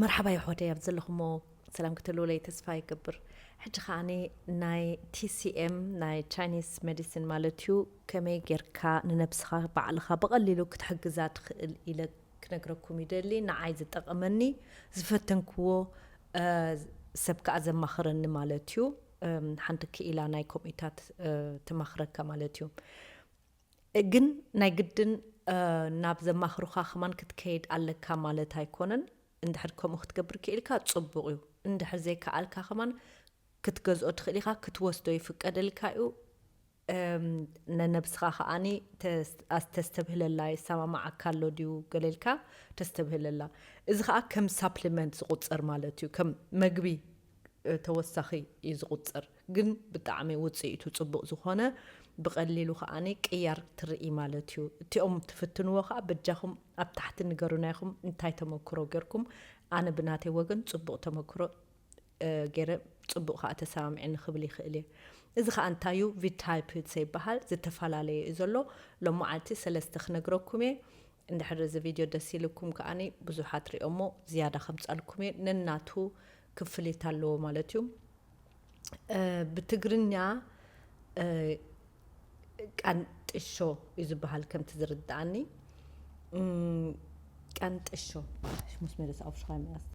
መርሓባ የሕዋተይ ኣብ ዘለኹሞ ሰላም ክትህልውለይ ተስፋ ይገብር። ሕጂ ከዓኒ ናይ ቲ ሲ ኤም ናይ ቻይኒስ ሜዲሲን ማለት እዩ፣ ከመይ ጌርካ ንነብስኻ ባዕልኻ ብቐሊሉ ክትሕግዛ ትኽእል ኢለ ክነግረኩም ይደሊ። ንዓይ ዝጠቐመኒ ዝፈተንክዎ ሰብ ከዓ ዘማኽረኒ ማለት እዩ። ሓንቲ ክኢላ ናይ ኮሚታት ትማኽረካ ማለት እዩ። ግን ናይ ግድን ናብ ዘማኽሩኻ ከማን ክትከይድ ኣለካ ማለት ኣይኮነን። እንድሕር ከምኡ ክትገብር ክኢልካ ፅቡቕ እዩ። እንድሕር ዘይከኣልካ ከማን ክትገዝኦ ትኽእል ኢኻ፣ ክትወስዶ ይፍቀደልካ እዩ። ነነብስኻ ከዓኒ ተስተብህለላ፣ ይሰማማዓካ ኣሎ ድዩ ገለልካ ተስተብህለላ። እዚ ከዓ ከም ሳፕሊመንት ዝቁፀር ማለት እዩ፣ ከም መግቢ ተወሳኺ እዩ ዝቁፀር። ግን ብጣዕሚ ውፅኢቱ ፅቡቕ ዝኾነ፣ ብቐሊሉ ከዓኒ ቅያር ትርኢ ማለት እዩ። እቲኦም ትፍትንዎ ከዓ በጃኹም ኣብ ታሕቲ ንገሩና ኢኹም፣ እንታይ ተመክሮ ጌርኩም። ኣነ ብናተይ ወገን ፅቡቕ ተመክሮ ገይረ፣ ፅቡቕ ከዓ ተሰማምዐ ንክብል ይኽእል እየ። እዚ ከዓ እንታይ እዩ? ቪታይፕ ይበሃል። ዝተፈላለየ እዩ ዘሎ። ሎመዓልቲ ሰለስተ ክነግረኩም እየ። እንድሕር እዚ ቪድዮ ደስ ኢልኩም ከዓኒ ብዙሓት ሪኦሞ ዝያዳ ከምፃልኩም እየ። ነናቱ ክፍሊት ኣለዎ ማለት እዩ። ብትግርኛ ቀንጥሾ እዩ ዝበሃል ከምቲ ዝርድኣኒ። ቀንጥሾ ሽሙስ መለስ ኣውሽኻ